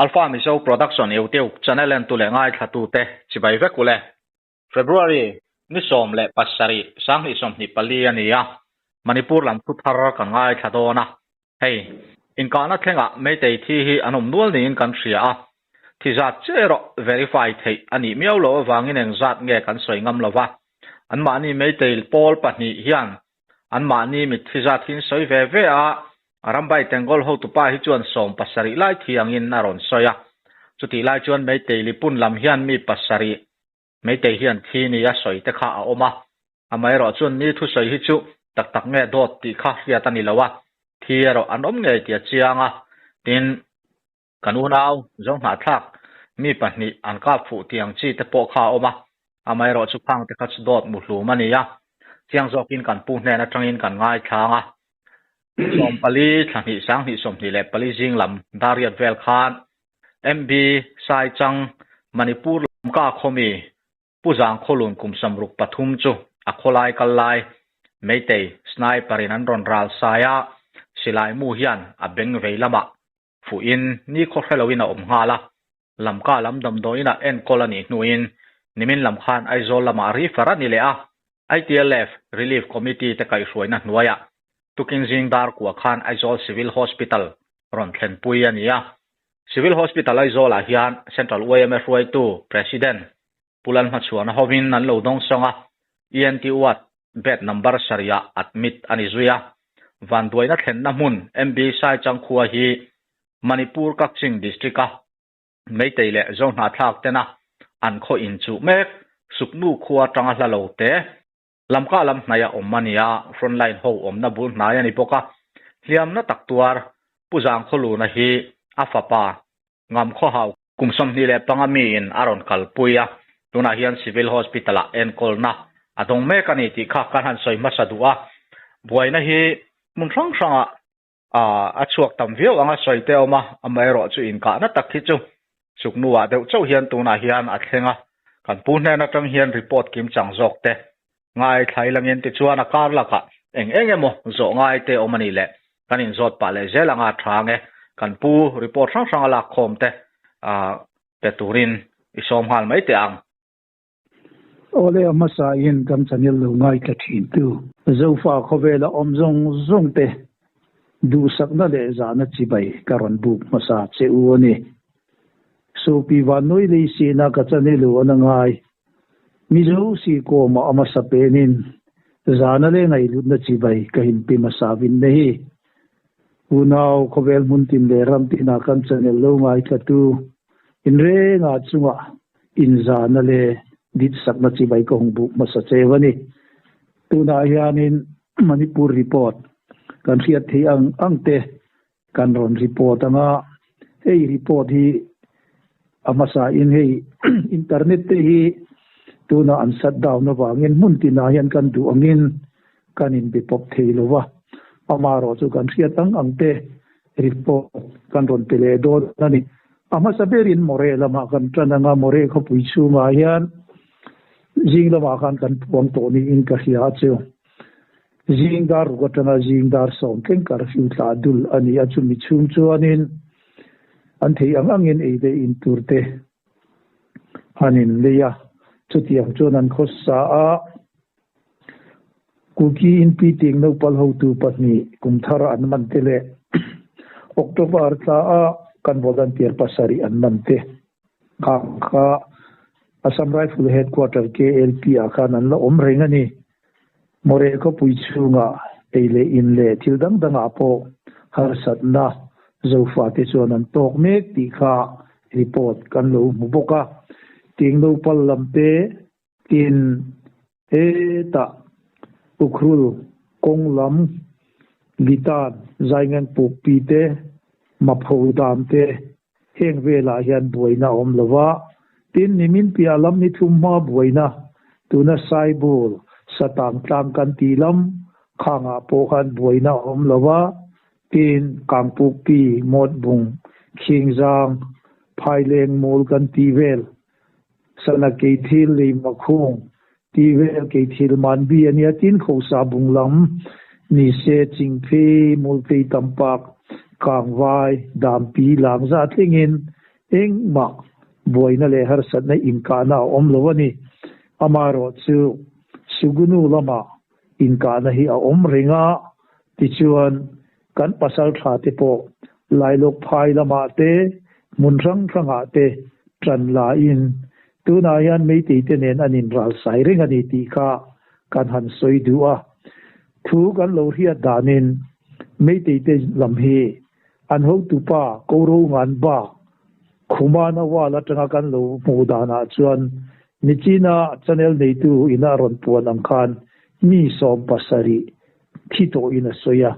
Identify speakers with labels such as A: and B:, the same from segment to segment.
A: Alpha Mizo Production YouTube channel entu leh ngaithlatute chibai vek ule. February ni 17 2024 a ni a, Manipur lam thu thar kan ngaithla dawn a. Hei, inkahna thlengah Meitei thi hi an awm nual niin kan hria a, thi zat chiah erawh verify theih a nih miau loh avangin engzat nge kan sawi ngam lo va. Anmahni Meitei pawl pahnih hian Anmahni mitthi zat hi an sawi ve ve a, Rambai Tengol hotupa hi chuan 17 lai thiangin a rawn sawi a. Chutih lai chuan Meitei Lipun lam hian mi pasarih Meitei hian thi ni a sawi te kha a awm a. Amaherawh chuan ni thusawi hi chu tak tak nge dawt tih kha hriat a ni lo a, thi erawh an awm ngei tih a chiang a. Tin. Kan unau Zohnahthlak mi pahnih an kap fuh tih ang chi te pawh kha a awm a, amaherawh chu khang te kha chu dawt muhlum a ni a, chiang zawkin kan pu hnen atangin kan ngaithlang a. 14 thla hnih 2024 zing lam dariat vel khan MB Saichang Manipur Lamka khawmi Pu Zangkhawlun kum 63 chu a khawlai kal lai Meitei sniper in an rawn ral sai a, silai mu hian a beng vei lamah fuhin nikhaw hre loin a awm nghal a, Lamka lam damdawiinah enkawl a nih hnuin nimin lam khan Aizawl lamah refer a ni leh a, ITLF Relief Committee te kaihhruaina hnuaiah tukin zing dar kua khan Aizawl Civil Hospital rawn thlenpui a ni a. Civil Hospital Aizawlah hian Central yma hruaitu President Pu Lalhmachhuana hovin an lo dawngsawng a, ENT ward bed number sarihah admit a ni zui a. Vanduaina thlenna hmun MB Saichang khua hi Manipur Kakching District-a Meitei leh Zohnahthlak tena an khaw inchuh mek Suknu khua atanga hla lo te Lamka lam hnaia awm a ni a, frontline ho awmna bul hnai a ni bawk a. Hliamna tak tuar Pu Zangkhawluna hi a fapa Ngamkhawhau Kum 25 miin a rawn kalpui a, tunah hian Civil Hospital-ah enkawlna a dawng mek a ni tih kha kan han sawi hmasa duh a. Buaina hi hmun hrang hrangah a chhuak tam viau anga sawi te a awm a, amaherawh chu inkahna tak hi chu chuknuah deuh chauh hian tunah hian a thleng a. Kan pu hnen atang hian report kim chang zawk te Ngai thlai langin tichuan a kar lakah eng eng emaw zawh ngai te awm a nih leh kan inzawt pah leh zel anga tha nge kan pu report hrang hrang a lak khawm te pe turin i sawm nghal mai teh ang.
B: Awle a hmasa in kan channel lo ngaithla thin tu. Zofa khawvela awm zawng zawng te duhsakna leh zahna chibai ka rawn buk hmasa che u a ni. Sopi Vannuai lei sihna ka channel u an a ngai. Mizo si kawma a hmasa penin zana leh ngaihlutna chibai ka inpi hmasa vin na hi. Unau khawvel hmun tin leh ram tinah kan channel lo ngaithlatu inrengah chungah inzana leh ditsakna chibai ka hung buk hmasa cheu a ni. Tunah hianin Manipur report kan hriat theih ang ang te Kan rawn report anga hei report hi a hmasa in hei internet te hi tuna an shut down avangin hmun tinah hian kan duh angin kan inbe pawp thei lo va, amaherawh chu kan hriat ang ang te report kan rawn pe leh dawn a ni. A hmasa berin Moreh lamah kan tan anga Moreh khawpui chhungah hian zing lamah khan kan puang tawh niin ka hria a chu. Zing dar ruk atanga zing dar sawm thleng curfew tlah dul a ni a, chumi chhung chuanin an theih ang angin ei leh in tur te an in lei a, chutiang chuan an khawsa a. Kuki Inpi ting naupal hotu pahnih kum thar an man te leh October thla a kan volunteer pasarih an man te khang kha Assam Rifle Headquarter KLP ah khan an la awm reng a ni. Moreh khawpui chhungah ei leh in leh thil dang dangah pawh harsatna Zofate chuan an tawk mek tih kha report kan lo hmu bawk a. Ting nopal lam te tin hetah Ukhrul kawng lam Litan Zaingan Pukpi te Mapho dam te Heng velah hian buaina a awm lo va, tin nimin piah lam ni thlum hma buaina, tuna Saibul, Satang tlang kan tih lam khangah pawh khan buaina a awm lo va, tin Kangpukpi, Mawtbung, Khingzang, Phaileng Mall kan tih vel, Sana Keithil, Leimakhung tih vel Keithil Manbi a nia, tin Khosa bung lam ni se Chingphei, Mulphei Tampak, Kangvai, Dampi, Langza thlengin. Engmah buaina leh harsatna inkahna a awm lo a ni. Amaherawhchu, Sugunu lamah inkahna hi a awm reng a, tichuan kan pasal tha te pawh Lailawk phai lamah te, hmun hrang hrangah te ṭan laiin tunah hian Meitei te nen an inralsai reng a ni tih kha kan han sawi duh a. Thu kan lo hriat danin Meitei te lam hi an hotupa Koro Ngan bak Khumana wall atanga kan lo hmuh danah chuan Nichina channel neitu ina rawn puan ang khan mi 70 thi tawhin a sawi a.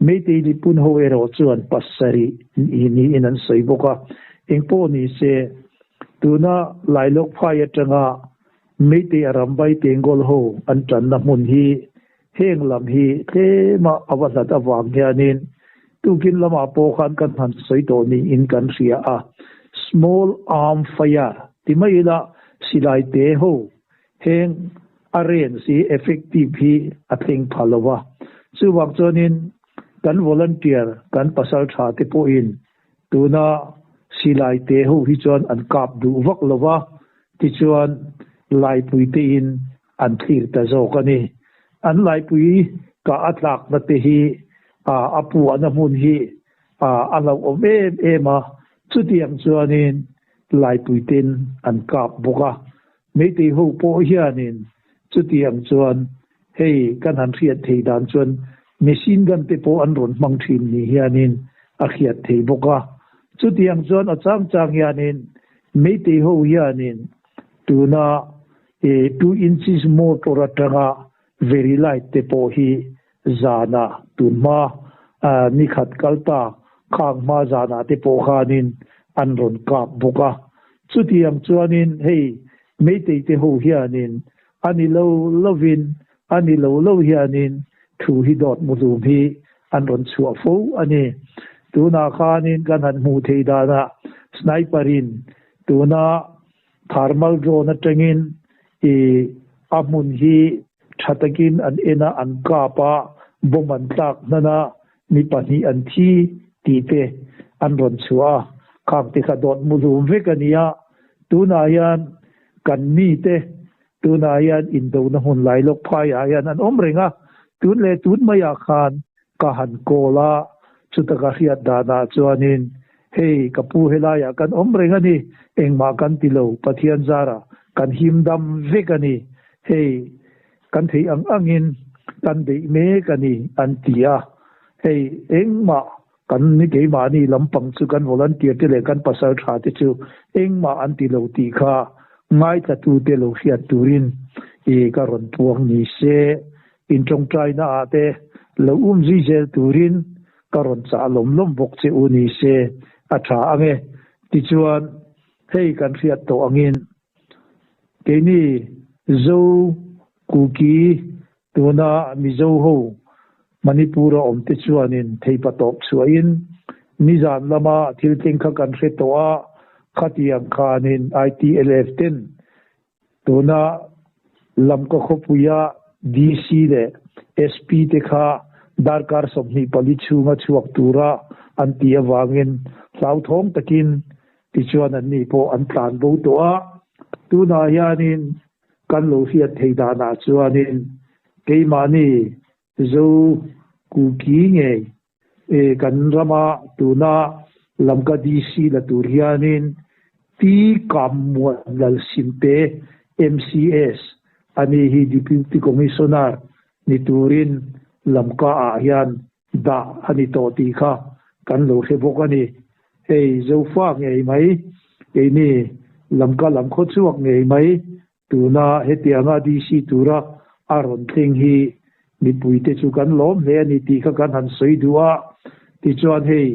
B: Meitei lipun ho erawh chuan pasarih niin an sawi bawk a. Engpawh ni se, tuna Lailawk phai atanga Meitei a rambai Tenggol ho an tanna hmun hi heng lam hi tlema a va hlat avang hianin tukin lamah pawh khan kan han sawi tawh niin kan hria a. Small arm fire ti mai ila silai te ho heng a range hi effective hi a thleng pha lo va. Chuvang chuanin kan volunteer kan pasal tha te pawhin tuna silai te ho hi chuan an kap duh vak lo va, tichuan laipui tein an thlir ta zawk a ni. An laipui kah a tlakna te hi a puahna hmun hi a hlauhawm em em a, chutiang chuanin laipui ten an kap bawk a. Meitei ho pawh hianin chutiang chuan hei kan han hriat thei dan chuan machine gun te pawh an rawn hmang thin ni hianin a hriat thei bawk a. Chutiang chuan a chang chang hianin Meitei ho hianin tuna 2 inches motor atanga very light te pawh hi zana tun hma ni khat kal ta khang hma zana te pawh khanin an rawn kap bawk a. Chutiang chuanin hei Meitei te ho hianin ani lo lovin ani lo lo hianin thu hi dawt muhlum hi an rawn chhuah fo a ni. Tunah khanin kan han hmuh thei danah sniper in tuna thermal drone atangin i a hmun hi tha takin an en a, an kap a, bomb an tlak hnan a, mi pahnih an thi tih te an rawn chhuah a. Khang te kha dawt muhlum vek a ni a. Tunah hian kan mi te tunah hian indona hmun Lailawk phaiah hian an awm reng a. Tun leh tun maiah khan ka han call a, chuta ka hriat danah chuanin hei ka pu helaiah kan awm reng a ni, engmah kan ti lo, Pathian zarah kan him dam vek a ni, hei kan theih ang angin kan beih mek a ni an ti a. Hei engmah kan ni keimahni lampang chu kan volunteer te leh kan pasal tha te chu engmah an ti lo tih kha ngaithlatute lo hriat turin i ka rawn puang ni se. Intawngtaina ah te lo um zui zel turin ka rawn chah lawm lawm bawk che u ni se a tha ange. Tichuan hei kan hriat tawh angin keini Zo Kuki tuna Mizo ho Manipur a awm te chuanin theipatawp chhuahin nizan lama thil thleng kha kan hre tawh a, khatiang khanin ITLF ten tuna Lamka khawpuia DC leh SP te kha darkar 24 chhunga chhuak tura an tih avangin hlauthawng takin tichuan an ni pawh an tlan bo tawh a. Tunah hianin kan lo hriat thei danah chuanin keimahni Zo Kuki ngei kan rama tuna Lamka DC la tur hianin T Kammuan Lalsimte MCS ani hi Deputy Commissioner ni turin Lamka ah hian dah a ni tawh tih kha kan lo hre bawk a ni. Hei Zofa ngei mai keini Lamka lam khaw chhuak ngei mai tuna hetianga DC tura a rawn thleng hi mipuite chu kan lawm hle a ni tih kha kan han sawi duh a. Tichuan hei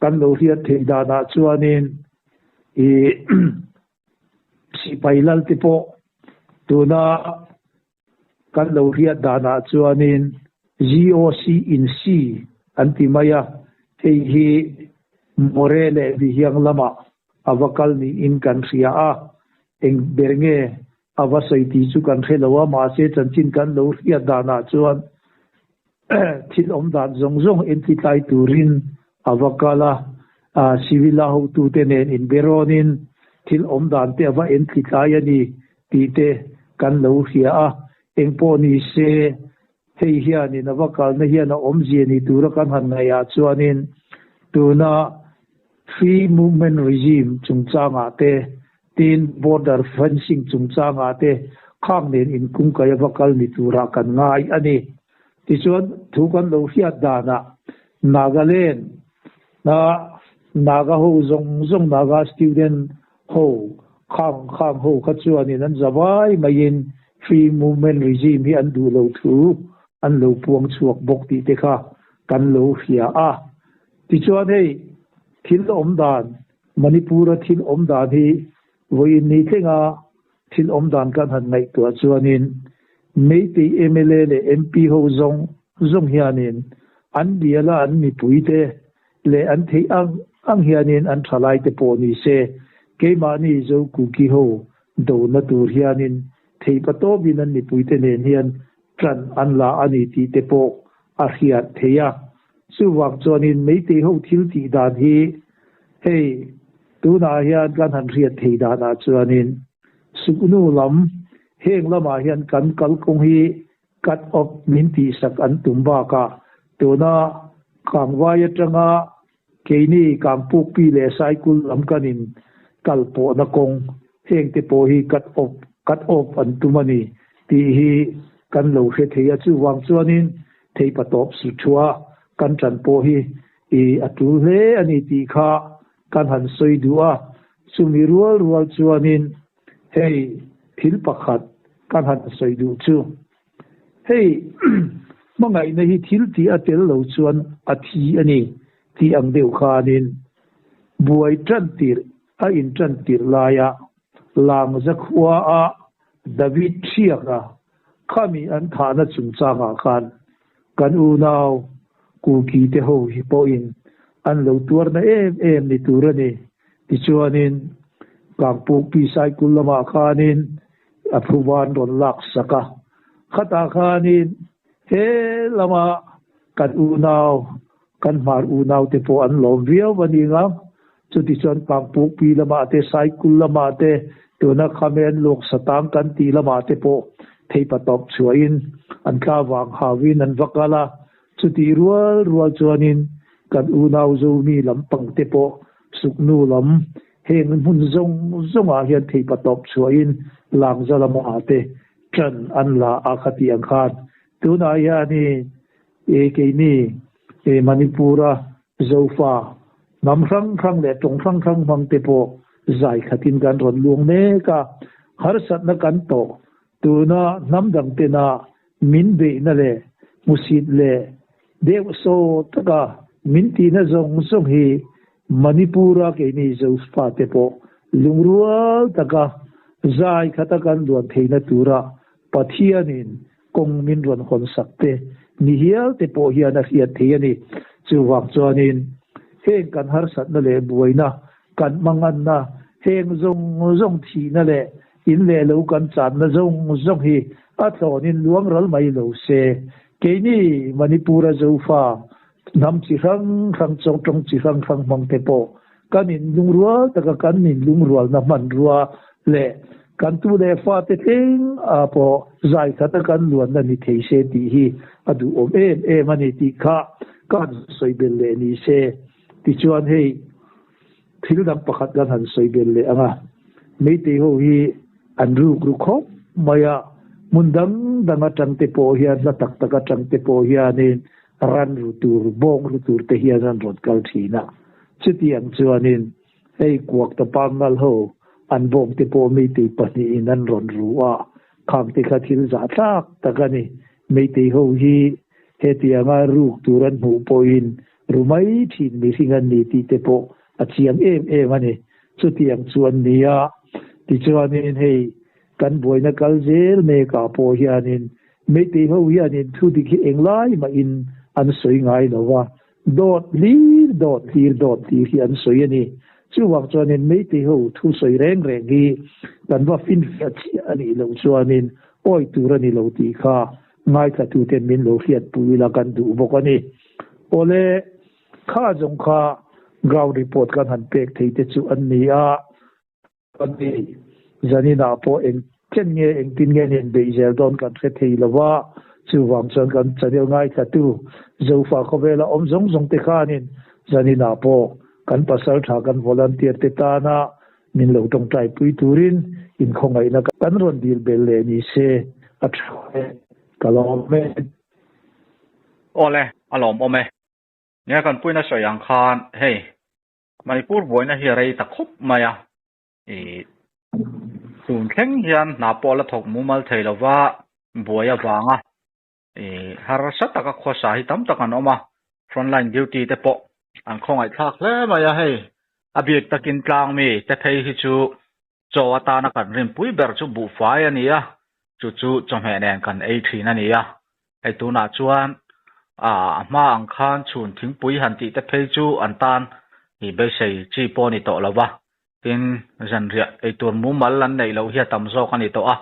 B: kan lo hriat theih danah chuanin i sipai lal te pawh tuna kan lo hriat danah chuanin GOC in C an ti mai a, hei hi More leh Bihiang lamah a va kal niin kan hria a, eng ber nge a va sawi tih chu kan hre lo a, mahse chanchin kan lo hriat danah chuan thil awm dan zawng zawng en ti tlai turin a va kal a. Civil a hotute nen inberawnin thil awm dan te a va en thli tlai a ni tih te kan lo hria a. Engpawh ni se, hei hianin a va kalna hian a awmzia ni tura kan han ngaihah chuanin tuna Free Movement Regime chungchangah te, tin Border Fencing chungchangah te khang nen inkungkaih a va kal ni turah kan ngai a ni. Tichuan, thu kan lo hriat danah Nagaland a Naga ho zawng zawng Naga student ho khang khang ho kha chuanin an za vai maiin Free Movement Regime hi an duh lo thu an lo puang chhuak bawk tih te kha kan lo hria a. Tichuan hei thil awm dan Manipur a thil awm dan hi vawiin ni thlenga thil awm dan kan han ngaihtuah chuanin Meitei mla leh MP ho zawng zawng hianin an biala an mipuite leh an theih ang ang hianin an thalaite pawh ni se keimahni Zo Kuki ho dona tur hianin theihpatawpin an mipuite nen hian ṭan an la a ni tih te pawh a hriat theih a. Chuvang chuanin Meitei ho thil tih dan hi hei tunah hian kan han hriat theih danah chuanin Suknu lam heng lamah hian kan kalkawng hi cut off min tihsak an tum bakah tuna Kangvai atanga keini Kangpukpi leh Saikul lam kan in kal pawhna kawng heng te pawh hi cut off cut off an tum a ni tih hi kan lo hre thei a. Chuvang chuanin Theipa tawp si thua kan ṭan pawh hi i a ṭul hle a ni tih kha kan han sawi duh a, chumi rual rual chuanin hei thil pakhat kan han sawi duh chu hei hmangaihna hi thil tih a tel lo chuan a thi a ni tih ang deuh khanin buai ṭan tirh a inṭan tirh laia Langza khuaah David Thiaka Khami an thahna chungchangah khan kan unau Kuki te ho hi pawhin an lo tuarna em em ni tur a ni. Tichuanin Kangpukpi Saikul lamah khanin a phuban rawn lak sak a. Khatah khanin he lama kan unau kan hmar unau te pawh an lawm viau a ni nga. Chutichuan Pangpukpi lamah te, Saikul lamah te, tuna Khamen Luak Satang kan tih lamah te pawh theipa tawp chhuahin an tla vang hauin an va kal a. Chutih rual rual chuanin kan unau Zomi lampang te pawh Suknu lam heng hmun zawng zawngah hian theipa tawp chhuahin Langza lamah te ṭan an la a kha tih ang khan tunah hianin E keini e Manipur-a Zofa hnam hrang hrang leh tawng hrang hrang hmang te pawh zai khatin kan rawn luang mek a, harsatna kan tawh tuna hnam dang tena min beihna leh hmusit leh deuh saw taka min tihna zawng zawng hi Manipur-a keini Zofa te pawh lungrual taka zai khata kan luan theihna tura Pathianin kawng min rawn hawn sak te ni hial te pawh hian a hriat thei a ni. Chuvang chuanin heng kan harsatna leh buaina, kan hmanganna, heng zawng zawng thihna leh in leh lo kan channa zawng zawng hi a thlawnin luang ral mai lo se. Keini Manipur-a Zofa hnam chi hrang hrang, tawng chi hrang hrang hmang te pawh Kan inlungrual taka kan inlungrualna hmanrua leh kan tu leh fate thleng ah pawh zai khata kan luanna ni thei se tih hi a duhawm em em a ni tih kha ka han sawi belh leh ni se. Tichuan hei thil dang pakhat kan han sawi belh leh ang a, Meitei ho hi an ruk ru khawp mai a, hmun dang dang atang te pawh hian hla tak tak atang te pawh hianin ran ru tur, bawng ru tur te hian an rawn kal thin a. Chutiang chuanin hei kuak ta pangngal ho an bawng te pawh Meitei pahnihin an rawn ru a, khang te kha thil zah tlak tak a ni. Meitei ho hi hetianga ruk tur an hmuh pawhin ru mai thin mihring an ni tih te pawh a chiang em em a ni. Chutiang chu an ni a, tichuanin hei kan buaina kal zel mekah pawh hianin Meitei ho hianin thu dik hi englai mahin an sawi ngai lo va, Dawt hlir, dawt hlir, dawt hlir hi an sawi a ni. Chuvang chuanin Meitei ho thu sawi reng reng hi kan va finfiah chiah a nih loh chuanin awi tur a ni lo tih kha ngaithlatuten min lo hriatpui ila kan duh bawk a ni. Awle, kha zawng kha. Ground report kan han pek thei te chu an ni a. Kan ni zaninah pawh eng chen nge engtin nge an inbeih zel dawn kan hre thei lo va, chuvang chuan kan channel ngaithlatu Zofa khawvela awm zawng zawng te khanin zaninah pawh kan pasaltha kan volunteer te tana min lo tawngtai pui turin inkhawngaihna kan rawn dil bel leh ni se a tha e, ka lawm e.
A: Awle, a lawmawm e. Nia kan puina sawi ang khan hei Manipur buaina hi a rei ta khawp mai a, ih tun thleng hian hna pawh la thawk mumal thei lova buai avanga ih harsa taka khawsa hi tam tak an awm a, frontline duty te pawh an khawngaih thlak hle mai a hei a bik takin tlang mi te phei hi chu chaw atana kan rinpui ber chu buhfai a ni a, chu chu chawhmeh nen kan ei thin a ni a, hei tunah chuan ah a hma ang khan chhun thingpui han tih te phei chu an tan ih beisei chi pawh a ni tawh lo va, tin zanriah eitur mumal an neih loh hi a tam zawk a ni tawh a,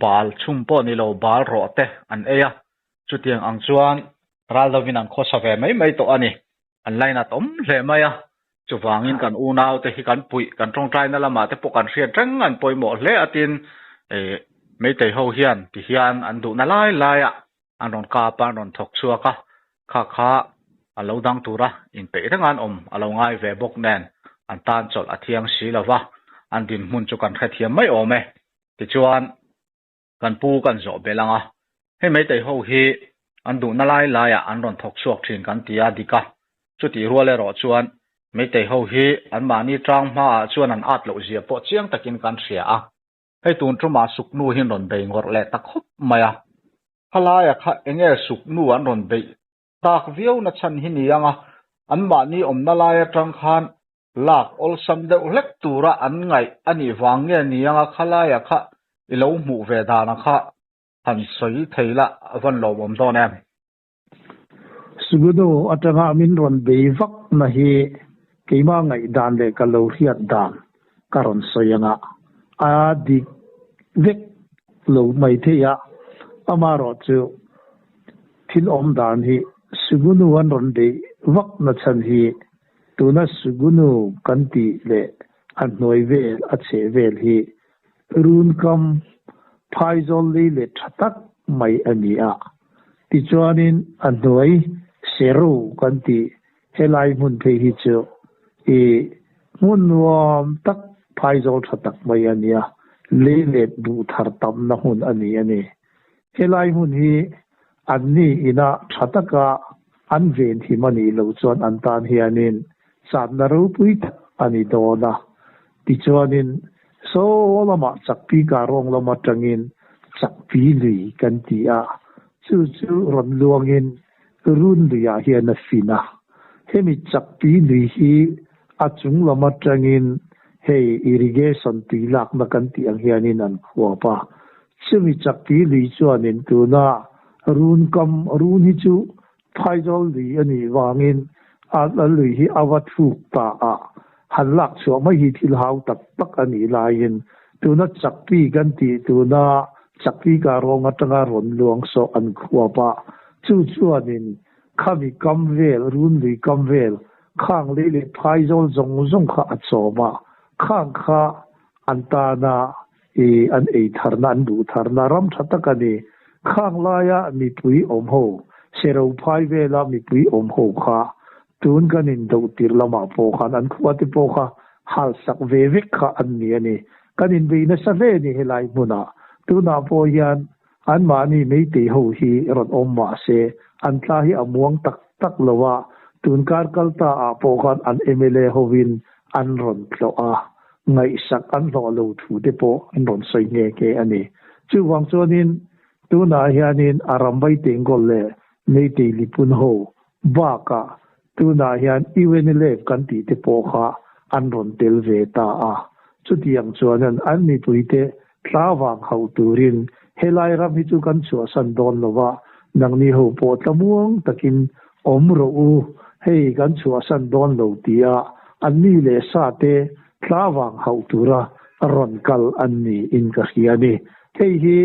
A: bal chhum pawh ni lo bal rawh te an ei a, chutiang ang chuan ral dovin an khawsa ve mai mai tawh a ni. An lainat awm hle mai a, chuvangin kan unaute hi kan puih, kan tawngtaina lamah te pawh kan hriat reng an pawimawh hle a tin eh Meitei ho hian ti hian an duhna lai laiah an rawn kap a, an rawn thawk chhuak a, kha kha a lo dang tura inpeih reng an awm a lo ngai ve bawk nen an tan chawlh a thiang si lo va, an dinhmun chu kan hrethiam mai awm e. Tichuan. Kan pu kan zawh belh ang a, hei Meitei ho hi an duhna lai laiah an rawn thawk chhuak thin kan ti a dik a, chutih rual erawh chuan Meitei ho hi anmahni tang hmaah chuan an at loh zia pawh chiang takin kan hria a, hei tun tumah suknu hi an rawn bei ngawrh leh ta khawp mai a, khalaia kha enge suknu an rawn beih tak viau na chhan hi ni ang a, anmahni awmna lai atang khan Lak awlsam deuh hlek tura an ngaih a nih vang nge ni anga khalaia kha i lo hmuh ve dana kha han sawi thei la a van lawmawm dawn em?
B: Sugudu atanga min rawn bei vak na hi keimah ngaih dan leh ka lo hriat dan ka rawn sawi anga a dik vek lo mai thei a, amaherawh chu thil awm dan hi Sugunu an rawn beih vak na chhan hi Tuna Sugunu kan tih leh a hnuai vel a chheh vel hi Runkam phaizawl lei leh tha tak mai a ni a. Tichuanin a hnuai Seru kan tih helai hmun phei hi chu i hmun nuam tak phaizawl tha tak mai a ni a, lei let buh thar tamna hmun a ni a ni. Helai hmun hi Anni ina tha taka an venhim a nih loh chuan an tan hianin chatna ropui tak a ni dawn a. Tichuanin saw lamah chakpi karawng lam atangin chakpi lui kan ti a, chu chu rawn luangin run luiah hian a fin a. Hemi chakpi lui hi a chung lam atangin hei irrigation tui lakna kan tih ang hianin an khuap a. Chumi chakpi lui chuanin tuna run kam, run hi chu Phaizawl lui a nih vangin a lui hi a va thluk ta a, han lak chhuah mai hi thil hau tak tak a nih laiin tuna chakpi kan tih tuna chakpi ka rawng atanga rawn luang sawh an khuap a, chu chuanin khami kam vel, run lui kam vel, khang lei leh Phaizawl zawng zawng kha a chawm a, khang kha an tana I an ei tharna, an duh tharna ram tha tak a ni. Khang laia mipui awm ho, Sero phai vela mipui awm ho kha tun kan indoh tirh lamah pawh khan an khua te pawh kha halsak ve vek kha an ni a ni. Kan inbei nasa hle a ni helai hmunah. Tunah pawh hian anmahni meitei ho hi rawn awm mah se an tla hi a muang tak tak lo a, tun kar kal ta ah pawh khan an mla hovin an rawn tlawh a. ngaihsak an hlawh lo thu te pawh an rawn sawi nghe nghe a ni. Chuvang chuanin tunah hianin a Rambai Tengkawl leh Meitei Lipun ho bakah tunah hian UNLF kan tih te pawh kha an rawn tel ve ta a. Chutiang chuanin an mipuite tla vang hauh turin helai ram hi chu kan chhuahsan dawn lo va, nangni ho pawh tlamuang takin awm rawh u, hei kan chhuahsan dawn lo tia an mi leh sa te tla vang hauh tura rawn kal an ni in ka hria a ni. Hei hi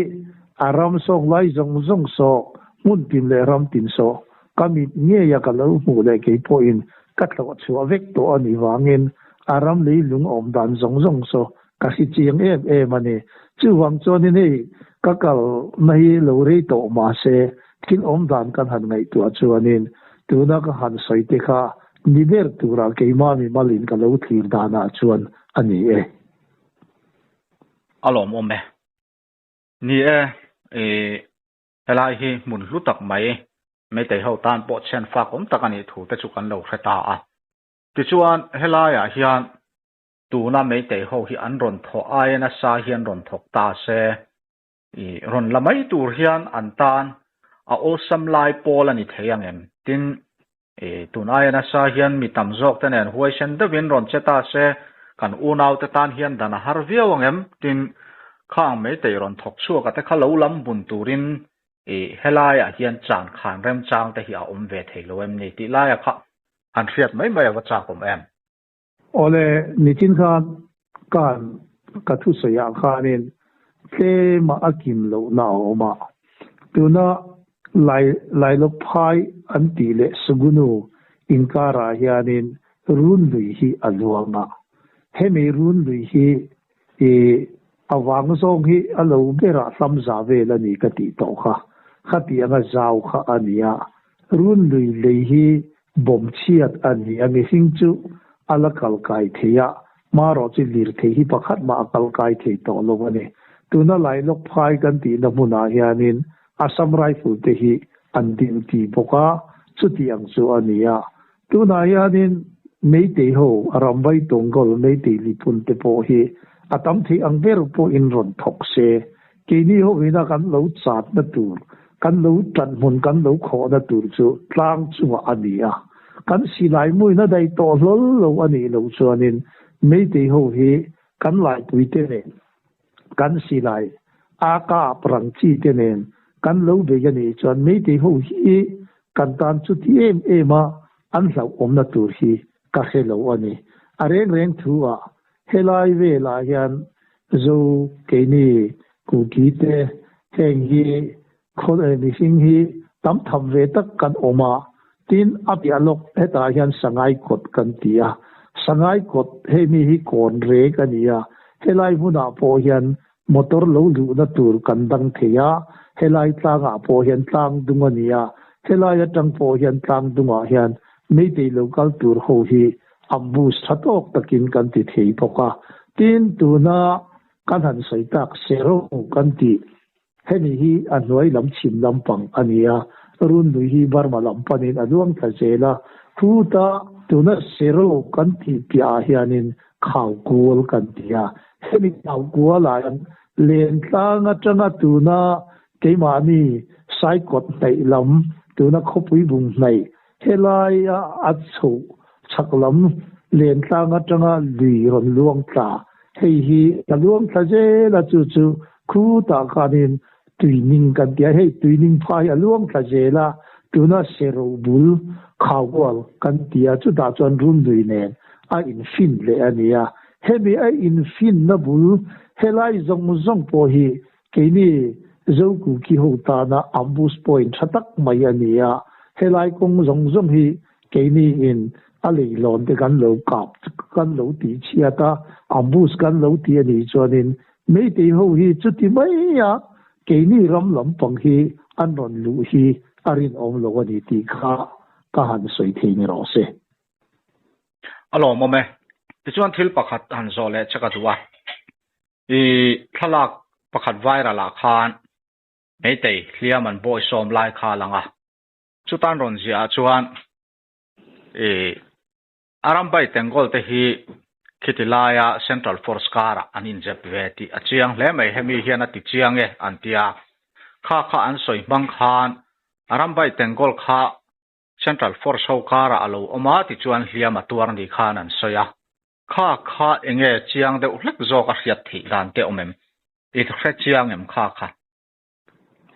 B: a ram sawng lai zawng zawng saw, hmun tin leh ram tin saw, ka mit ngeia ka lo hmuh leh kei pawhin ka tlawh chhuah vek tawh a nih vangin a ram lei lung awm dan zawng zawng saw ka hre chiang em em a ni. Chuvang chuanin hei ka kalna hi lo rei tawh mahse thil awm dan kan han ngaihtuah chuanin tuna ka han sawi te kha ni ber tura keimah mimalin ka lo thlir danah chuan a ni e.
A: A lawmawm e. Ni e, i helai hi hmun hlu tak mai Meitei ho tan pawh chhian fak awm tak a nih thu te chu kan lo hre ta a. Tichuan helaiah hian tuna Meitei ho hi an rawn thawh aia nasa hian rawn thawk ta se, i rawn la mai tur hian an tan a awlsam lai pawl a ni thei ang em? Tin, i tun aia nasa hian mi tam zawk te nen huaisen deuhin rawn che ta se, kan unau te tan hian dan a har viau ang em? Tin, khang Meitei rawn thawk chhuak a te kha lo lam bun turin i helaiah hian chan khan remchang te hi a awm ve thei lo em ni tih laia kha han hriat mai mai a va chak awm em?
B: Awle, nichin khan kan ka thusawiah khanin tlema a kim lohna a awm a, tuna Lai Lailawkphai an tih leh Sugunu inkarah hianin run lui hi a luang a, hemi run lui hi i a vang zawng hi a lo berah hlam za vel a ni ka tih tawh kha, khati anga zau kha a ni a, run lui lei hi Bawm chhiat a ni a, mihring chu a la kal kai thei a, hmarawh chu lirthei hi pakhat mah a kal kai thei tawh lo a ni. Tuna Lailawk phai kan tihna hmunah hianin Assam Rifle te hi an duty bawk a, chuti ang chu a ni a. Tunah hianin Meitei ho, Rambai Tongol, Meitei Lipun te pawh hi a tam thei ang ber pawhin rawn thawk se, Keini ho ina kan lo chatna tur, kan lo tanhmun kan lo khawhna tur chu tlang chungah a ni a. Kan silai muina daih tawh hlawl lo a nih loh chuanin Meitei ho hi kan laipuite nen, kan silai a kap rang chi te nen kan lo bei a nih chuan Meitei ho hi kan tan chuti em em a an hlauhawmna tur hi ka hre lo a ni. A reng reng thu ah Helai velah hian Zo keini Kuki te heng hi khaw mihring hi tam tham ve tak kan awm a, tin a piah lawk hetah hian Sangai kawt kan ti a, Sangai kawt hei mi hi kawn rek a ni a, helai hmunah pawh hian motor lo luhna tur kan dang thei a, helai tlangah pawh hian tlang dung a ni a, helai atang pawh hian tlang dungah hian Meitei lo kal tur ho hi ambush tha tawk takin kan ti thei bawk a. Tin, tuna kan han sawi tak Sero kan tih hemi hi a hnuai lam chhim lampang a ni a, Runlui hi Burma lam panin a luang thla zel a. Khuta tuna Sero kan tih piahah hianin Khaukual kan ti a. Hemi Khaukualah hian Lentlang atanga tuna keimahni Saikawt hnaih lam, tuna khawpui bung hnaih Helaia a chhoh chhak lam lentlang atanga lui rawn luang tla, hei hi a luang thla zel a, chu chu khutah khanin tuining kan ti a, hei tuining phai a luang thla zel a, tuna sero bul khaukual kan ti a, chutah chuan run lui nen a infin leh a ni a, hemi a infinna bul helai zawng zawng pawh hi Keini Zokuki ho tana ambush point tha tak mai a ni a, helai kawng zawng zawng hi keini in a leihlawn te kan lo kap kan lo tih chhiat a, ambush kan lo ti a nih chuanin Meitei ho hi chuti mai a keini ram lampang hi an rawn luh hi a rinawm lo a ni tih kha ka han sawi thei ni rawh se.
A: A lawmawm e. Tichuan thil pakhat han zawh leh che ka duh a. I thlalak pakhat viral ah khan Meitei hliam an bawi sawm lai kha a lang a, chutan rawn ziah ah chuan i Arambai Tengol te hi khiti laia Central Force karah an inzep ve tih a chiang hle mai, hemi hian a ti chiang e an ti a, kha kha an sawi hmang khan Arambai Tengol kha Central Force ho karah a lo awm a tichuan hliam a tuar ni khan an sawi a. Kha kha enge chiang deuh hlek zawk a hriat theih dan te awm em? I hre chiang em kha kha?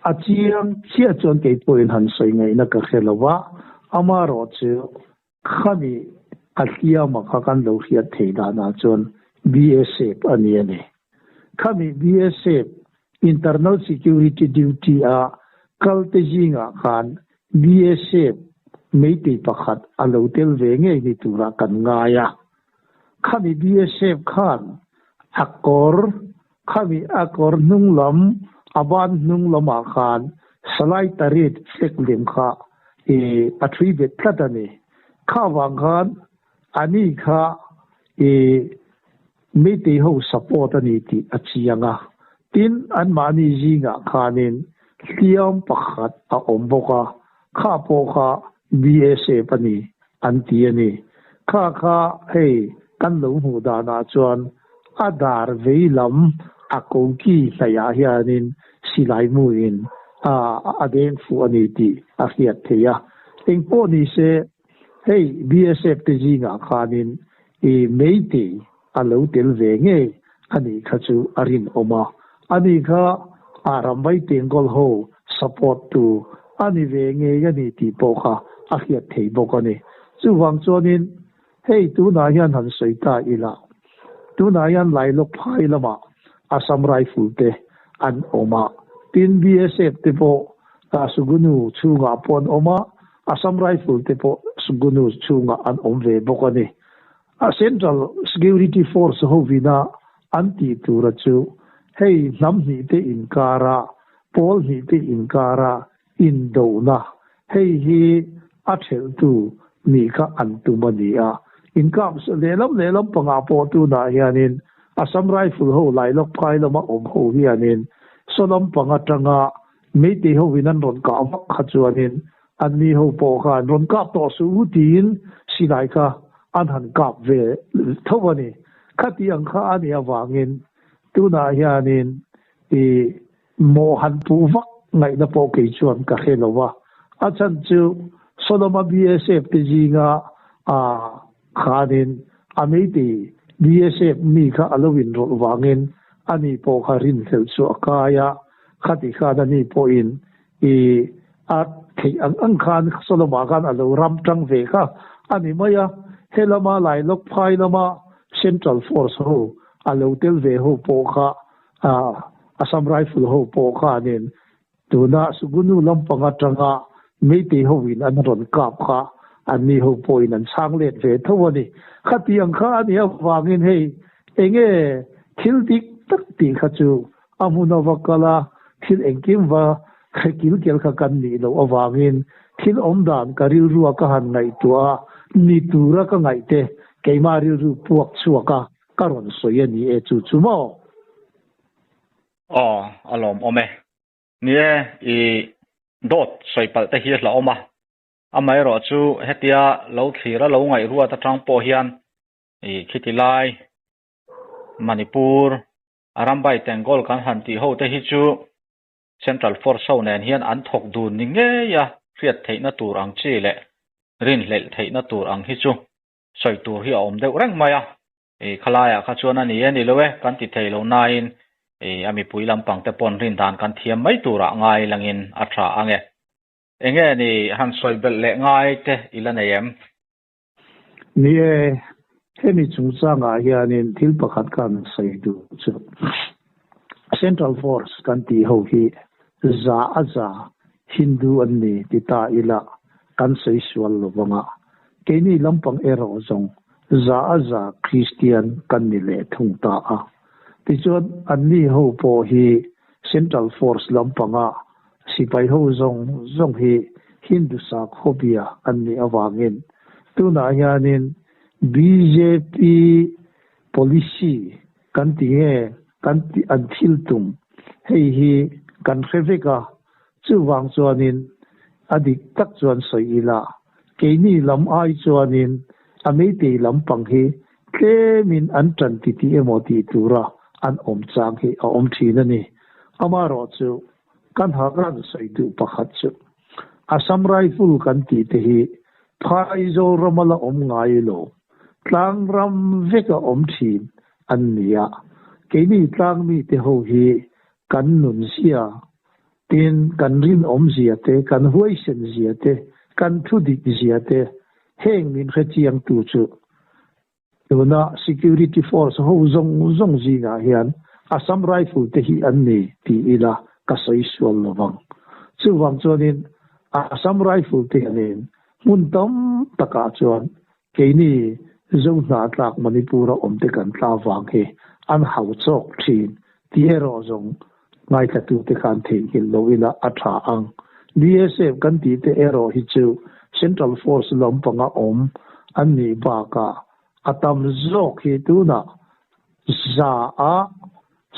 B: A chiang chiah chuan kei pawhin han sawi ngaihna ka hre lo va, amarawh chu khami a hliama kha kan lo hriat theih danah chuan BSF a ni a ni. Khami BSF Internal Security Duty a kalte zingah khan BSF. Meitei pakhat a lo tel ve ngei ni turah kan ngai a. Khami BSF khan a kawr, khami a kawr hnung lam, a ban hnung lamah khan Salai Tarit flag lem kha i a thui bet tlat a ni. Kha vang khan a ni kha i Meitei ho support a ni tih a chiang a. Tin, anmahni zingah khanin hliam pakhat a awm bawk a, kha pawh kha BSF a ni an ti a ni. Kha kha hei kan lo hmuh danah chuan a dar vei lam a koki hnaihah hianin silai muin a a deng fuh a ni tih a hriat theih a. Engpawh ni se hei BSF te zingah khanin i Meitei a lo tel ve ngei a nih kha chu a rinawm a, ani kha a ramvai tengkawl ho support tu a ni ve ngei a ni tih pawh kha a hriat thei bawk a ni. Chuvang chuanin hei tunah hian han sawi ta ila, tunah hian Lailawk phai lamah Assam Rifle te an awm a, tin BSF te pawh Sugunu chhungah pawh an awm a, Assam Rifle te pawh Sugunu chhungah an awm ve bawk a ni. A Central Security Force hovina an tih tura chu hei hnam hnihte inkara, pawl hnihte inkara indohna hei hi a thelhtu nih kha an tum a ni a. Inkap lehlam lehlam pangah pawh tunah hianin Assam Rifle ho Lailawk phai lama awm ho hianin sawlam pang atanga Meitei hovin an rawn kah vak kha chuanin anni ho pawh khan rawn kap tawh suh u tiin silai kha an han kap ve tho a ni. Khati ang kha a nih avangin tunah hianin i mawh han puh vak ngaihna pawh kei chuan ka hre lo va. A chhan chu Soloma BSF te zinga a khanin a Meitei BSF mi kha a lo inrawlh vangin ani pawh kha rinhlelh chu a kai a. Khati khan ani pawhin i a theih ang ang khan Solomon khan a lo ram tang ve kha a ni mai a, he lama Lailawk phai lama Central Force ho a lo tel ve ho pawh kha Assam Rifle ho pawh khanin tuna Sugunu lampang atanga Meitei hoin an rawn kap kha anni ho pawhin an chhang let ve tho a ni. Khati ang kha a nih avangin hei enge thil dik tak tih kha chu A hmun a va kal a, thil engkim va hre kil kel kha kan nih loh avangin thil awm dan ka rilrua ka han ngaihtuah a, ni tura ka ngaih te keimah rilru puak chhuak a ka rawn sawi a ni e chu chu maw?
A: Aw, a lawmawm e. Ni e, i dawt sawi palh te hi a hlauhawm a. Amaherawh chu hetia lo thlir a lo ngaihruat atang pawh hian i khiti lai Manipur A rambai Tengol kan han tih ho te hi chu Central Force ho nen hian an thawk dun ni ngei a, hriat theihna tur ang chi leh rinhlelh theihna tur ang hi chu sawi tur hi a awm deuh reng mai a. I khalaiah kha chuan a ni e ni lo e kan ti thei lo nain i a mipui lampang te pawn rin dan kan thiam mai turah ngai langin a tha ang e. Enge ni han sawi belh leh ngai te i la nei em?
B: Ni e, hemi chungchangah hianin thil pakhat ka han sawi duh chu Central Force kan tih ho hi za a za Hindu an ni ti ta ila kan sawi sual lo vang a, keini lampang erawh zawng za a za Kristian kan ni leh thung ta a. Tichuan anni ho pawh hi Central Force lampanga Sipai ho zawng zawng hi Hindu sakhawbia an nih avangin tunah hianin bjp policy kan ti nge kan ti an thil tum hei hi kan hre vek a, chuvang chuanin a dik tak chuan sawi ila keini lam ai chuanin a meitei lampang hi tlemin an tan ti tih emaw tih tura an awm chang hi a awm thin a ni. Amaherawh chu kan hak an sawi duh pakhat chu Assam Rifle kan tih te hi Phaizawl rama la awm ngai lo, tlang ram veka awm thin an ni a. Keini tlang mite ho hi kan nun zia tin kan rinawm zia te, kan huaisen zia te, kan thu dik zia te heng min hrechiangtu chu Tuna Security Force ho zawng zawng zingah hian Assam Rifle te hi an ni ti ila ka sawi sual lo vang. Chuvang chuanin Assam Rifle te hianin Hmun tam takah chuan keini Zohnatlak Manipur-a awmte kan tla vang hi an hau chawk thin tih erawh zawng ngaithlatute khan theihnghilh lo ila a tha ang. BSF kan tihte erawh hi chu Central Force lampanga awm an nih bakah a tam zawk hi tunah 100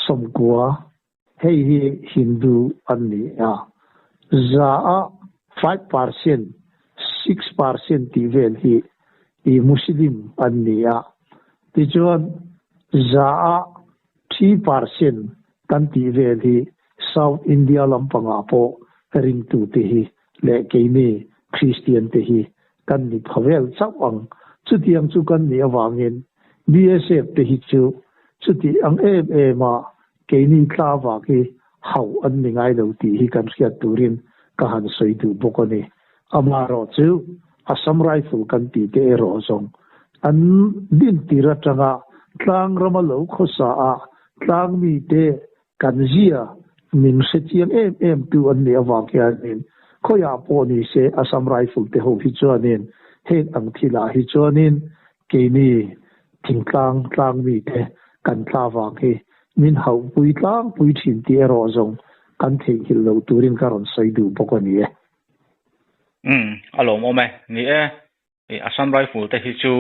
B: 90 hei hi Hindu an ni a, 5% 6% tih vel hi i Muslim an ni a, tichuan 3% kan tih vel hi South India lampangah pawh ringtute hi leh keini Kristian te hi kan ni pha vel chauh ang. Chutiang chu kan nih avangin BSF te hi chu chuti ang em em a keini tla vak hi hauh an ni ngai lo tih hi kan hriat turin ka han sawi duh bawk a ni. Amaherawhchu Assam Rifle kan tih te erawh zawng an din tir atanga tlang rama lo khawsa a tlang mite kan zia min hre chiang em em tu an nih avang hianin khawiah pawh ni se Assam Rifle te ho hi chuanin heng ang thilah hi chuanin keini thingtlang tlang mite kan tla vang hi min hauhpui tlangpui thin tih erawh zawng kan theihnghilh loh turin ka rawn sawi duh bawk a ni e.
A: Umm, a lawmawm e. Ni e, i Assam Rifle te hi chu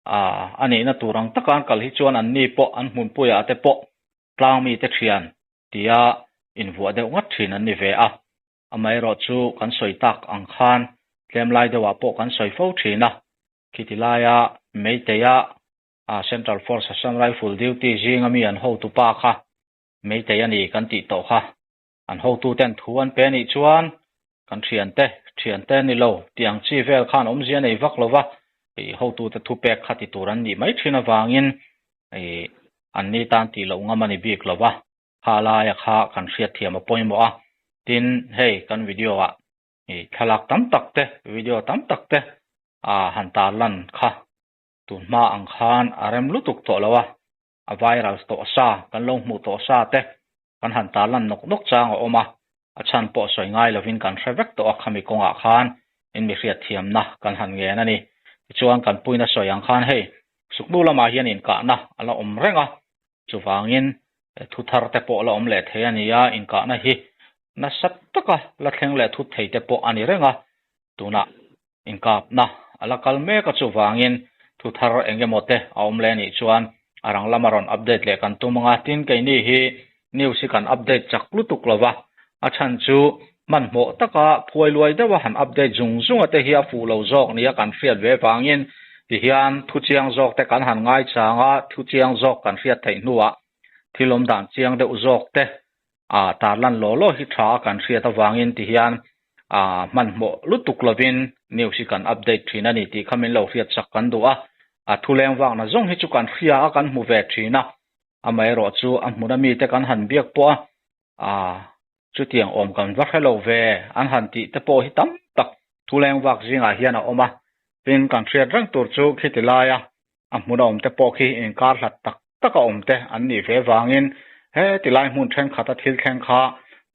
A: a nihna tur ang taka an kal hi chuan an ni pawh an hmunpuiah te pawh tlang mite thian tia invuah deuh ngat thin an ni ve a. Amaherawh chu kan sawi tak ang khan tlem lai deuhah pawh kan sawi fo thin a, khiti laia Meiteia Central Force Assam Rifle duty zinga mi an hotupa kha Meitei a ni kan tih tawh kha. An hotuten thu an pe anih chuan kan thiante, thiante ni lo tih ang chi vel khan awmzia nei vak lo va, ih hotute thupek kha ti tur an nih mai thin avangin ih an ni tan tih loh ngam a ni bik lo va, kha laia kha kan hriatthiam a pawimawh a. Tin, hei kan video ah ih thlalak tam tak te, video tam tak te ah han tarlan kha tun hma ang khan a rem lutuk tawh lo a, a viral tawh sa, kan lo hmuh tawh sa te kan han tarlan nawk nawk chang a awm a, a chhan pawh sawi ngai lovin kan hre vek tawh a, khami kawngah khan in mi hriatthiamna kan han ngen a ni. Tichuan kan puina sawi ang khan hei suknu lamah hian inkahna a la awm reng a, chuvangin thu thar te pawh la awm leh thei a ni a, inkahna hi nasa taka la thleng leh thut thei te pawh a ni reng a, tunah Inkapna a la kal mek a chuvangin thu thar eng emaw te a awm leh anih chuan a rang lama rawn update leh kan tum ang a, tin keini hi news hi kan update chak lutuk lo va, a chhan chu hmanhmawh taka phuai luai deuha han update zung zung a te hi a fuh lo zawk nia kan hriat ve vangin tihian thu chiang zawk te kan han ngaichang a, thu chiang zawk kan hriat theih hnuah thil awm dan chiang deuh zawk te a tarlan law law hi tha a kan hriat avangin tihian a hmanhmawh lutuk lovin news hi kan update thin a ni tih kha min lo hriatsak kan duh a, a thuleng vakna zawng hi chu kan hria a kan hmu ve thin a, amaherawh chu a hmuna mite kan han biak pawh a, a chutiang awm kan va hre lo ve an han tih te pawh hi tam tak thuleng vak zingah hian a awm a, tin kan hriat reng tur chu khiti laia a hmuna awm te pawh khi inkar hlat tak tak a awm te an nih ve vangin he tilai hmun thenkhat a thil thleng kha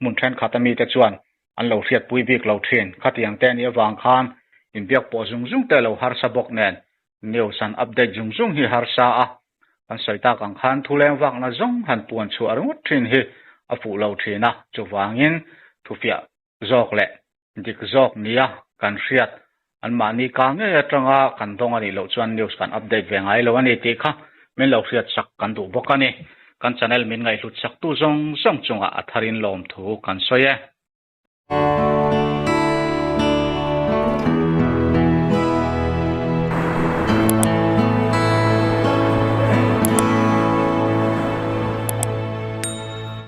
A: hmun thenkhat a mite chuan an lo hriatpui bik lo thin. Khatiang te anih avang khan inbiak pawh zung zung te lo harsa bawk nen news han update zung zung hi harsa a, kan sawi tak ang khan thuleng vakna zawng han puan chhuah ringawt thin hi a fuh lo thin a, chuvangin thufiah zawk leh dik zawk nia kan hriat anmahni ka ngei atanga kan dawng a nih loh chuan news kan update ve ngai lo a ni tih kha min lo hriat sak kan duh bawk a ni. Kan channel min ngaihhlut saktu zawng zawng chungah a tharin lawmthu kan sawi e.